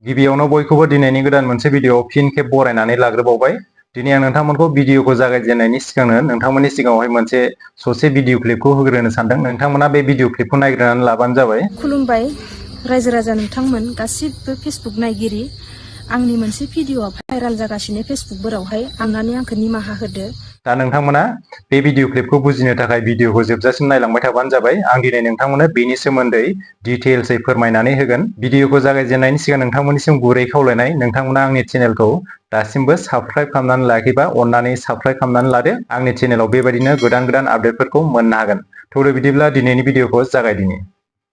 गिबियावनो बयखौबो दिनैनि गोदान मोनसे भिडिअ फिन खेब बरायनानै लाग्रोबावबाय। दिनै आं नोंथांमोनखौ भिडिअखौ जागायजेननायनि सिगांनो नोंथांमोननि सिगाङावहाय मोनसे ससे भिडिअ क्लिपखौ होग्रोनो सानदों। नोंथांमोना बे भिडिअ क्लिपखौ नायग्रोनानै लाबानो जाबाय। खुलुमबाय रायजो राजा नोंथांमोन गासिबो फेसबुक नायगिरि। आंनि मोनसे भिडिअआ भाइराल जागासिनो फेसबुकफोरावहाय, अन्नानै आंखौ निमाहा होदो। दा नोंथांमोना बे भिडिअ क्लिपखौ बुजिनो थाखाय भिडिअखौ जोबजासिम नायलांबाय थाबानो जाबाय। आं दिनै नोंथांमोननो बेनि सोमोन्दै डिटेल्सै फोरमायनानै होगोन। भिडिअखौ जागायजेननायनि सिगां नोंथांमोननिसिम गुरै खावलायनाय, नोंथांमोना आंनि चेनेलखौ दासिमबो साबस्क्राइब खालामनानै लायाखैबा अन्नानै साबस्क्राइब खालामनानै लादो। आंनि चेनेलाव बेबायदिनो गोदान आपडेटफोरखौ मोननो हागोन। थौदो बिदिब्ला दिनैनि भिडिअखौ जागायदिनि।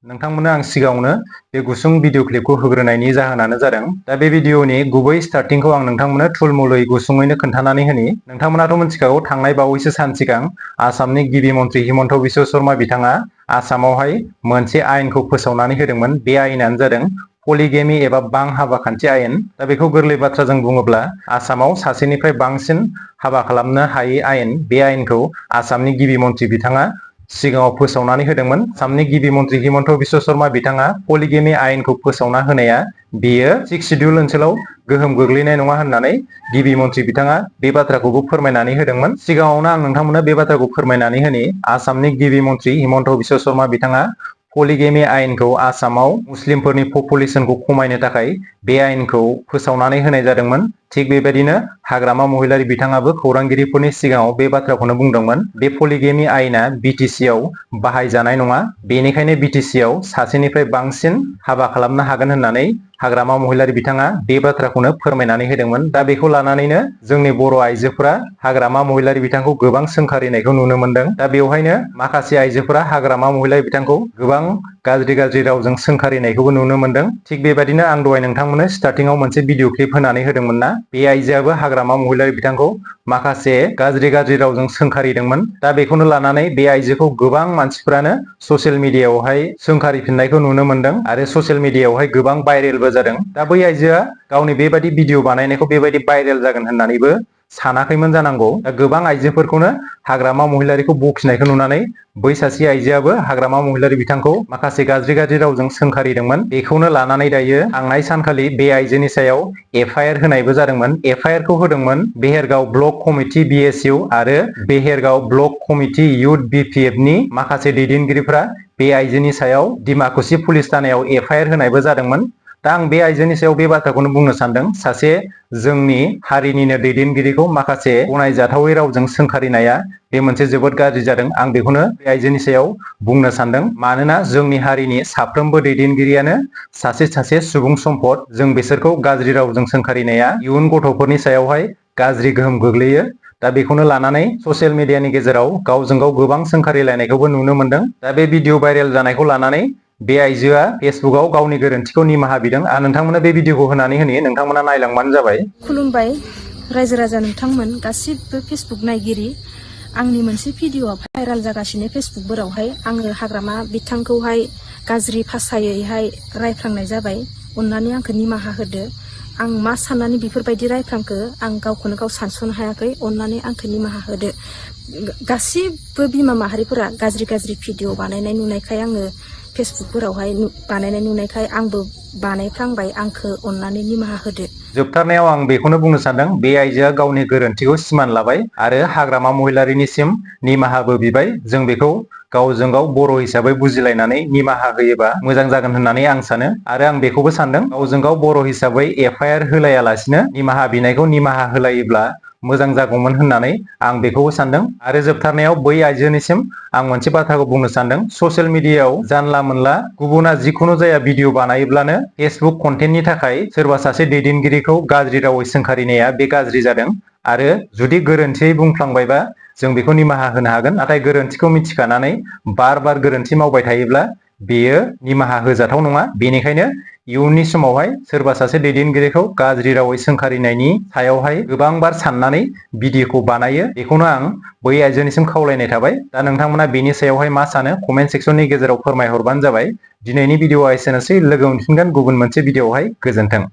नोंथांमोननो आं सिगाङावनो बे गुसुं भिडिअ क्लिपखौ होग्रोनायनि जाहोनानो जादों, दा बे भिडिअनि गुबै स्टार्टिंखौ आं नोंथांमोननो थुलमुलै गुसुङैनो खोन्थानानै होनि। नोंथांमोनाथ' मिथिखागौ, थांनाय बावैसो सान सिगां आसामनि गिबि मन्थ्रि हिमन्त बिश्व शर्मा बिथाङा आसामावहाय मोनसे आयेनखौ फोसावनानै होदोंमोन। बे आयेनानो जादों पलिगेमि एबा बां हाबा खान्थि आयेन। दा बेखौ गोरलै बाथ्राजों बुङोब्ला आसामाव सासेनिफ्राय बांसिन हाबा खालामनो हायै आयेन। बे आयेनखौ आसामनि गिबि मन्थ्रि बिथाङा सिगाङाव फोसावनानै होदोंमोन। आसामनि गिबि मन्थ्रि हिमन्त बिश्व शर्मा बिथाङा पलिगेमि आयेनखौ फोसावना होनाया बेयो 6 सिडिउल ओनसोलाव गोहोम गोग्लैनाय नङा होननानै गिबि मन्थ्रि बिथाङा बे बाथ्राखौबो फोरमायनानै होदोंमोन। सिगाङावनो आं नोंथांमोननो बे बाथ्राखौ फोरमायनानै होनि, आसामनि गिबि मन्थ्रि हिमन्त बिश्व शर्मा बिथाङा पलिगेमि आयेनखौ आसामाव मुस्लिमफोरनि पपुलेसनखौ खमायनो थाखाय बे आयेनखौ फोसावनानै होनाय जादोंमोन। थिग बेबायदिनो हाग्रामा महिलारि बिथाङाबो खौरांगिरिफोरनि सिगाङाव बे बाथ्राखौनो बुंदोंमोन। बे पलिगेमि आयेना बिटिसि आव बाहायजानाय नङा, बेनिखायनो बिटिसि आव सासेनिफ्राय बांसिन हाबा खालामनो हागोन होननानै हाग्रामा महिलारि बिथाङा बे बाथ्राखौनो फोरमायनानै होदोंमोन। दा बेखौ लानानैनो जोंनि बर' आइजोफोरा हाग्रामा महिलारि बिथांखौ गोबां सोंखारिनायखौ नुनो मोनदों। दा बेवहायनो माखासे आइजोफोरा हाग्रामा महिलारि बिथांखौ गोबां गाज्रि रावजों सोंखारिनायखौबो नुनो मोनदों। थिग बेबायदिनो आं दहाय नोंथांमोननो स्टार्टिंआव मोनसे भिडिअ क्लिप होनानै होदोंमोन ना, बे आइजोआबो हाग्रामा महिलारि बिथांखौ माखासे गाज्रि रावजों सोंखारिदोंमोन। दा बेखौनो लानानै बे आइजोखौ गोबां मानसिफोरानो ससियेल मिडियायावहाय सोंखारिफिननायखौ नुनो मोनदों आरो ससियेल मिडियायावहाय गोबां भाइरेलबो जादों। दा बै आइजोआ गावनि बेबायदि भिडिअ बानायनायखौ बेबायदि भाइरेल जागोन होननानैबो सानाखैमोन जानांगौ। दा गोबां आइजोफोरखौनो हाग्रामा महिलारिखौ बखिनायखौ नुनानै बै सासे आइजोआबो हाग्रामा महिलारि बिथांखौ माखासे गाज्रि रावजों सोंखारिदोंमोन। बेखौनो लानानै दायो थांनाय सानखालि बे आइजोनि सायाव FIR होनायबो जादोंमोन। FIR खौ होदोंमोन बेहेरगाव ब्लक कमिटि BSU आरो बेहेरगाव ब्लक कमिटि इउथ BPF नि माखासे दैदेनगिरिफोरा बे आइजोनि सायाव डिमाकुसि पुलिस थानायाव FIR होनायबो जादोंमोन। दा आं बे आइजोनि सायाव बे बाथ्राखौनो बुंनो सानदों, सासे जोंनि हारिनिनो दैदेनगिरिखौ माखासे गनायजाथावै रावजों सोंखारिनाया बे मोनसे जोबोद गाज्रि जादों। आं बेखौनो बे आइजोनि सायाव बुंनो सानदों। मानोना जोंनि हारिनि साफ्रोमबो दैदेनगिरियानो सासे सुबुं सम्पद। जों बिसोरखौ गाज्रि रावजों सोंखारिनाया इयुन गथ'फोरनि सायावहाय गाज्रि गोहोम गोग्लैयो। दा बेखौनो लानानै ससियेल मिडियानि गेजेराव गावजों गाव गोबां सोंखारिलायनायखौबो नुनो मोनदों। दा बे भिडिअ भाइरेल जानायखौ लानानै बे आइजोआ फेसबुकआव गावनि गोरोन्थिखौ निमाहा बिदों। आं नोंथांमोननो बे भिडिअखौ होनानै होनि, नोंथांमोना नायलांबानो जाबाय। खुलुमबाय रायजो राजा नोंथांमोन गासिबो फेसबुक नायगिरि। आंनि मोनसे भिडिअआ भाइराल जागासिनो फेसबुकफोरावहाय, आङो हाग्रामा बिथांखौहाय गाज्रि भाषायैहाय रायफ्लांनाय जाबाय। अन्नानै आंखौ निमाहा होदो। आं मा साननानै बेफोरबायदि रायफ्लांखो आं गावखौनो गाव सानस'नो हायाखै। अन्नानै आंखौ निमाहा होदो। गासिबो बिमा माहारिफोरा गाज्रि भिडिअ बानायनाय नुनायखाय, आङो फेसबुकफोरावहाय बानायनाय नुनायखाय आंबो बानायफ्लांबाय। आंखौ अन्नानै निमाहा होदो। जोबथारनायाव आं बेखौनो बुंनो सानदों, बे आइजोआ गावनि गोरोन्थिखौ सिमान लाबाय आरो हाग्रामा महिलारिनिसिम निमाहाबो बिबाय। जों बेखौ गावजों गाव बर' हिसाबै बुजिलायनानै निमाहा होयोबा मोजां जागोन होननानै आं सानो। आरो आं बेखौबो सानदों, गावजों गाव बर' हिसाबै FIR होलायालासिनो निमाहा बिनायखौ निमाहा होलायोब्ला मोजां जागौमोन होननानै आं बेखौबो सानदों। आरो जोबथारनायाव बै आइजोनिसिम आं मोनसे बाथ्राखौ बुंनो सानदों, ससियेल मिडियायाव जानला मोनला गुबुना जिखुनु जाया भिडिअ बानायोब्लानो फेसबुक कन्टेन्टनि थाखाय सोरबा सासे दैदेनगिरिखौ गाज्रि रावै सोंखारिनाया बे गाज्रि जादों। आरो जुदि गोरोन्थियै बुंफ्लांबायबा जों बेखौ निमाहा होनो हागोन। नाथाय गोरोन्थिखौ मिथिखानानै बार गोरोन्थि मावबाय थायोब्ला बेयो निमाहा होजाथाव नङा। बेनिखायनो इयुननि समावहाय सोरबा सासे दैदेनगिरिखौ गाज्रि रावै सोंखारिनायनि सायावहाय गोबां बार साननानै भिडिअखौ बानायो। बेखौनो आं बै आइजोनिसिम खावलायनाय थाबाय। दा नोंथांमोना बेनि सायावहाय मा सानो कमेन्ट सेक्सननि गेजेराव फोरमायहरबानो जाबाय। दिनैनि भिडिअआ एसेनोसै। लोगो मोनफिनगोन गुबुन मोनसे भिडिअआवहाय। गोजोन्थों।